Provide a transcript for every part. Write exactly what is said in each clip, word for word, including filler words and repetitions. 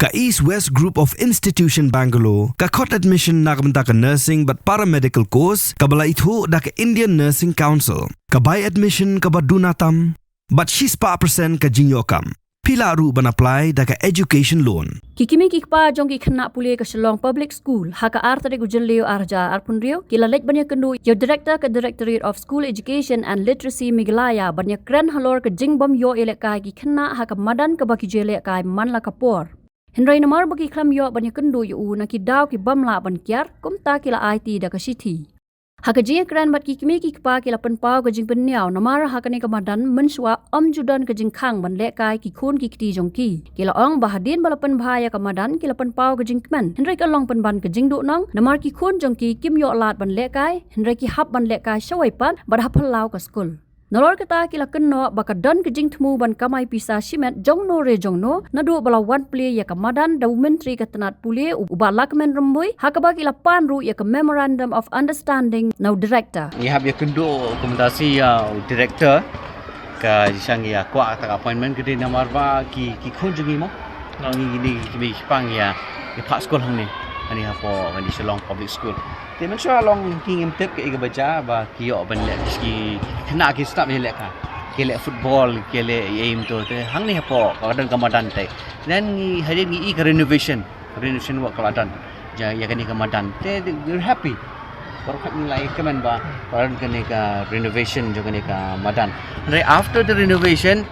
Ka East West Group of Institution Bangalore ka khot admission na ka bynta ka nursing bad paramedical course kaba la ithuh da ka Indian Nursing Council. Ka bai admission kaba duna tam bad shispah percent ka jingïoh kam. Phi lah ruh ban apply da ka education loan. Ki kmie ki kpa jong ki khynnah pule ka Shillong Public School ha ka ar tarik u Jylliew ar hajar arphew hynriew ki la leit ban ïakynduh ïa u Director ka Directorate of School Education and Literacy Meghalaya ban ïakren halor ka jingbym ïoh ïalehkai ki khynnah ha ka madan kaba ki ju ïalehkai man la ka por. Hynrei namar ba ki khlem ïoh ban ïakynduh ïa u na ki daw ki bym lah ban kiar, kumta ki la aiti da ka shithi. Ha ka jingïakren bad ki kmie ki kpa ki la pynpaw ka jingpynïaw namar ha kane ka madan mynshuwa ym ju don ka jingkhang ban lehkai ki khun ki kti jong ki. Ki la ong ba hadien ba la pynbha ïa ka madan ki la pynpaw ka jingkmen. Hynrei ka long pynban ka jingduhnong namar ki khun jong ki kim ïoh lad ban lehkai, hynrei ki hap ban lehkai shawei pat bad ha phyllaw ka skul. Nalor kata ki la kynnoh ba ka don ka jingthmu ban kamai pisa shimet jongno re jongno naduh ba la wan plie ïa ka madan da u Myntri ka tnat pule u Bah Lahkmen Rymbui, ha kaba ki la pan ruh ïa ka Memorandum of Understanding na u Director. Ngi hap ïakynduh kumta shi ïa u Director ka jingshang ïa kwah kata ka appointment ka dei namar ba ki ki khun jong ngi mo. Ngi ngi ngi ngi pang ïa ïa phah skul hangne. Hangne hapoh hangne Shillong Public School. Te mynshuwa long ki ngim tip kaei kaba jia ba ki ïoh ban leh ki khynnah ki stap ïalehkai. Ki leh football, ki leh ei ei mynta te hangne hapoh ka don ka madan te. Then ngi hadien ngi i ka renovation, renovation work ka la don. Ja ïa kane ka madan te we're happy. Baroh khat ngi la ïakmen ba ka la don kane ka renovation jong kane ka madan. Hynrei after the renovation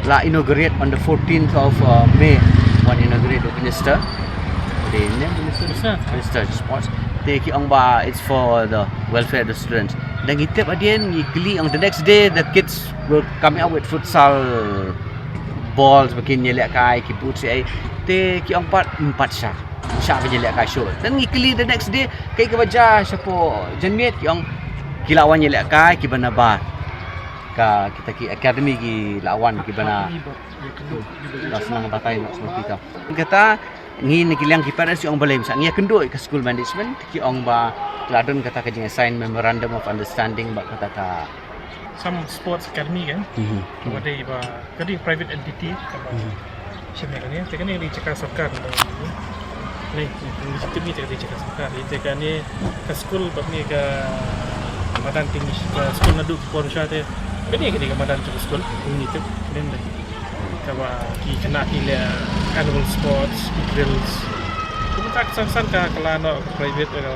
la inaugurate on the fourteenth of uh, May. Wan inaugurate the minister. The name minister? Minister. Minister of Sports. Te ki ong ba it's for the welfare of the students. Then ngi tip hadien ngi kylli ong the next day the kids will come out with futsal balls ba kin ïalehkai ki boots ei. Te ki ong pat ym pat sha. Sha ba ïalehkai shuh. Then ngi kylli the next day kaei kaba jia shapoh janmiet ki ong ki la wan ïalehkai kiba nabar. Ka kita ki academy ki la wan kiba na. Academy ba ïakynduh, ïakynduh. La shnong batai na shnong kita. Kata ngi na ki liang ki parents ki ong balei mynta ngi ïakynduh ka school management ki ong ba la don kata ka jing sign memorandum of understanding ba kata ka some sports academy kan. Mhm. Kaba dei ba ka dei private entity kaba shim ïa kane te kane ka dei jaka sorkar. Ni ni tip ni te ka dei jaka sorkar te kane ka skul bad ni ka madan te ngi ka skul naduh ki por sha te kane ka dei ka madan jong ka skul ni tip ni dei kaba ki khynnah ki leh annual sports ki drills. Kumta ka san san ka ka la noh ka private ka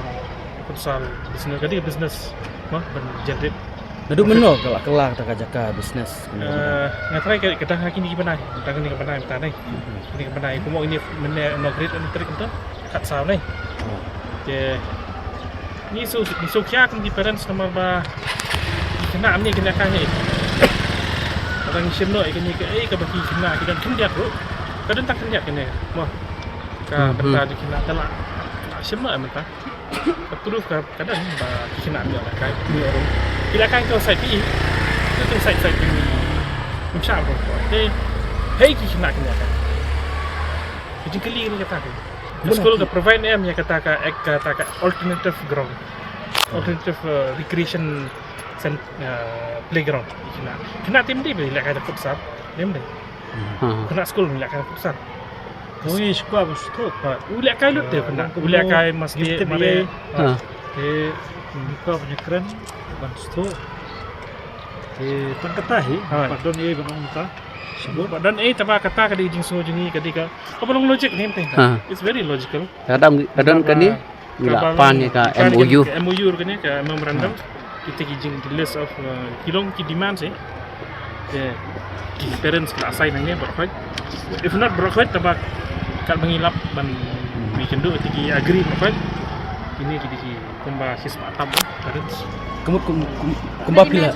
futsal business ka dei ka business mo ban generate. Naduh mynno ka la kylla kata ka jaka business? Eh, nga trai ka dang ha kine ki bnai, dang kine ki bnai mynta ne. Kine ki bnai kumno ini mynne inaugurate on tarik mynta kat saw ne. Te ngi shu ngi shu khia kum ki parents namar ba ki khynnah mynne kine ka ngi. Ka dang shim noh kine ka ei kaba ki khynnah ki dang khyndiat ruh. Ka dang tak khyndiat kine. Mo. Ka bynta ki khynnah ka la shim noh mynta. Ka proof ka ka dang ba ki khynnah ki ïalehkai, ki ïalehkai to side phi. To side side phi. Ym shah ruh ko. Te hei ki khynnah ki ïalehkai. Ka jingkylli ni kata ka. Ka skul ka provide em ïa kata ka ek kata ka alternative ground. Alternative uh, recreation cent, uh, playground. Ki khynnah. Khynnah te ym dei ba ïalehkai da futsal. Te ym dei. Khynnah skul ïalehkai da futsal. Ui, shuwa ba shuwa. Ha, u lehkai lut te khynnah. U lehkai mas te mare. Ha. Te buka punya kren ban shuwa. Te tang kata hi, ha. Pat don ei ban ong ta. Shuwa. Pat don ei taba kata ka dei jingsngew jong ngi ka dei ka. Ka ba long logic ni te. Ha. It's very logical. Kadang kadang kani. Ngi la pan ïa ka M O U. M O U kane ka memorandum. Kita ki jing list of uh, ki long ki demands eh. Ki parents ka la sign hangne baroh khoit. If not baroh khoit taba kat ba ngi lap ban ngi kynduh kita ki agree baroh khoit. Kine ki dei ki kumba shispah tam parents. Kumba kum- kum- kumba phi la.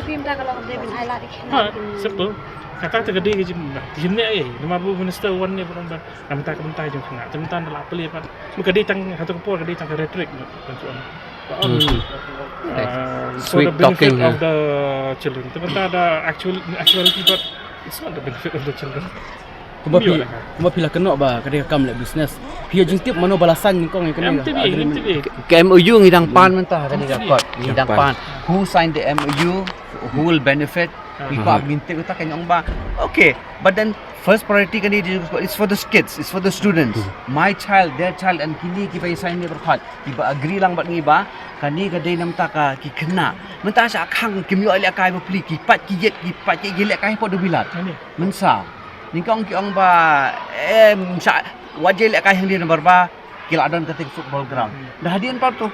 Ha, simple. Kata te ka dei ka jing. Jing ne ai. Namar ba minister wan ne baroh ba. Namar ka bynta jong khynnah. Te mynta la plie pat. Ka dei tang ha tu ka por ka dei tang ka rhetoric. Sweet talking of the children. Te mynta da actual actuality but it's not the benefit of the children. Kumba phi kumba phi la kynnoh ba ka dei ka kam leh business. Phi ïoh jingtip mano ba la sign nyngkong ïa kane ka agreement. Ka M O U ngi dang pan mynta ka dei ka kot ngi dang pan. Who signed the M O U? Who will benefit? Ki kwah ngin tip kata ka ong ba, okay, but then first priority kane di is for the kids, is for the students. My child, their child, and kine kiba ïa sign ne barkhot kiba agree lang bad ngi ba kane ka dei namar ka ki khynnah. Mynta sha khang kim ïoh lehkai bapli, ki pat ki ïit, ki pat ki lehkai hapoh dewbilat. Mynsaw ngi ong ki ong ba, em, sha wat lehkai hangne namar ba ki la don kata ka football ground. Da hadien pat to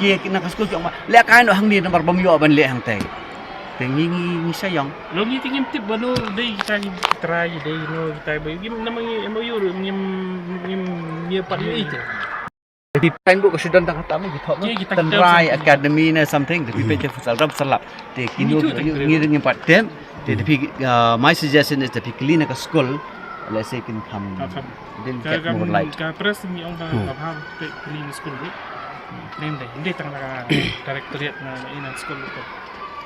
ki na ka skul ki ong ba lehkai noh hangne namar bym ïoh ban leh hangtei. Te ngi ngi ngi sha ïong. Long ngi te ngim tip ba no dei kita ki trai dei no kita ba ngim namar ngi M O U ruh ngim ngim ngi pat ngi ite. Di time bu ka shu don tang kata ngi thok. Ki kita ki Tynrai terms and Academy ne something. Di peit futsal ram salap. Te kino ngi ngim pat tem. Te di phi, uh, my suggestion is di phi clean ka school. Let's say kin kham. Didn't get more light. Ka press ngi ong ka bha te clean school ni. Ngi dei ngi tang ka directorate na ina school tu.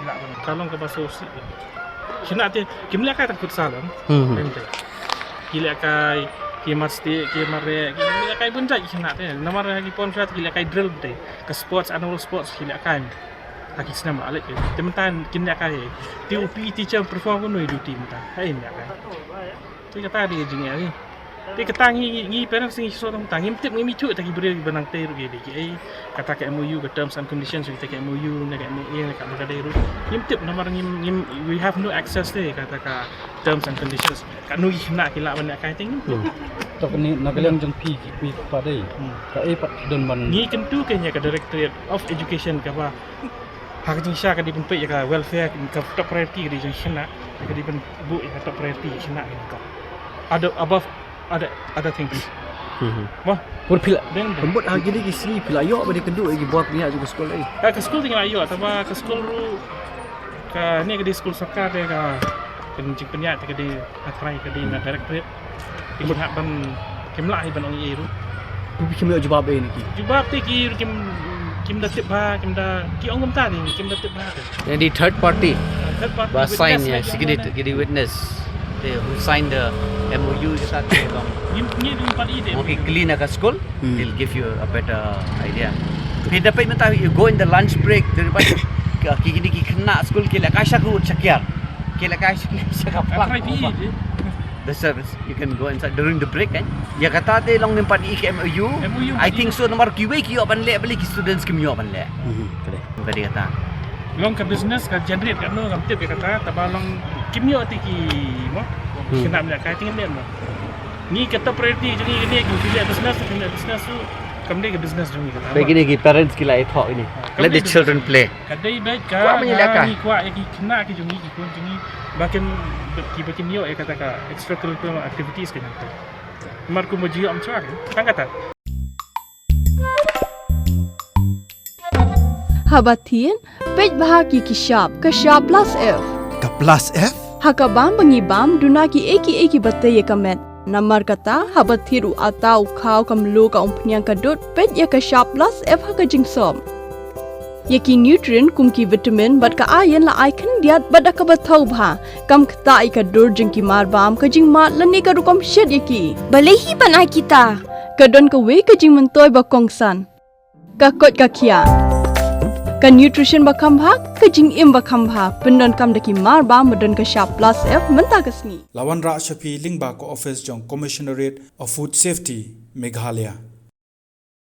Ila ban ka long ka ba so si. Khynnah te kim lehkai tang futsal. Ngi dei ki lehkai ki mar stick ki mar rek ki lehkai bun jait khynnah te. Namar ki pon shat ki lehkai drill te. Ka sports, annual sports ki lehkai. Ha ki snem ba leh te mynta kim lehkai. Te u P E teacher perform ko noi duty mynta. Hai lehkai. Te kata dei ka jingeh. Te kata ngi ngi parents ngi shu tang ngim tip ngim ithuh ta ki briew ba nang tei ruh ki dei ki ei. Kata ka M O U ka terms and conditions kita ka M O U ne ka M O A ne ka ba ka dei ruh. Ngim tip namar ngim ngim we have no access te kata ka terms and conditions. Ka nu ki khynnah ki lah ban lehkai te ngim tip. To kane na ka liang jong phi ki kmie ki kpa dei. Ka ei pat don ban ngi kyntu ka ïa ka Directorate of Education ka ba ha ka jingshisha ka dei ban peit ïa ka welfare ka top priority ka dei jong khynnah. Ka dei ban buh ïa ka top priority khynnah ka. Other above other other things. Wah, pur phi la deng deng. Kynbut ha kine ki sngi phi la ïoh ba dei kynduh ïa ki bor pynïaid jong ka skul ei. Ka skul te ngi la ïoh taba ka skul ruh kane ka dei skul sorkar te ka jingpynïaid te ka dei na trai ka dei na directorate. Kim lah ban kim lah hi ban ong ei ruh. Phi kim ïoh jubab ei ne ki. Jubab te ki kim kim da tip ba kim da ki ong kumta ni kim da tip ba. Yang di third party. Third party ba sign ya signature ki di witness. They who signed the M O U kita te long. Ngim ngim pat i de. Mo ki clean ka school, they'll give you a better idea. Phi da peit mynta you go in the lunch break, there ba ki kini ki khynnah school ki lehkai sha kut sha kiar. Ki lehkai sha ka park. The service you can go inside during the break eh. Ya kata te long ngim pat i ka M O U. I think so namar kiwei ki ïoh ban leh bali ki students kim ïoh ban leh. Ka dei kata. Long ka business ka generate ka no ngam tip ïa kata taba long kim ïoh te ki mo. Khynnah lehkai te ngim leh mo. Ngi ka top priority jong ngi ne ki leh business ki leh business tu kam dei ka business jong ngi kata. Ba kine ki parents ki la ithok ini. Let the children play. Ka dei bad ka ngi kwah ïa ki khynnah ki jong ngi ki khun jong ngi ba kin ki ba kin ïoh ïa kata ka extracurricular activities ka jong ka. Mar kum ba ji ïoh am chwa tang kata. Haba thied peit bha ki ki shap ka shap plus F. Ka plus F? Ha ka bam ba ngi bam duna ki ei ki ei ki ba tei ïa ka met. Namar kata haba thied u ata u khaw ka mluh ka umphniang ka dud peit ïa ka shap plus F ha ka jingsop. Ïa ki nutrient kum ki vitamin bad ka iron la ai khyndiat bad da kaba thaw bha. Kam ktah ïa ka dur jong ki mar bam ka jingmad lane ka rukom shet ïa ki. Balei hi ban ai kita? Ka don kawei ka jingmyntoi ba kongsan. Ka koit ka khiah. Ka nutrition ba kham bha, ka jingim ba kham bha. Pyndonkam da ki mar bam ba don ka shap plus F mynta ka sngi. La wanrah sha phi lyngba ka office jong Commissionerate of Food Safety, Meghalaya.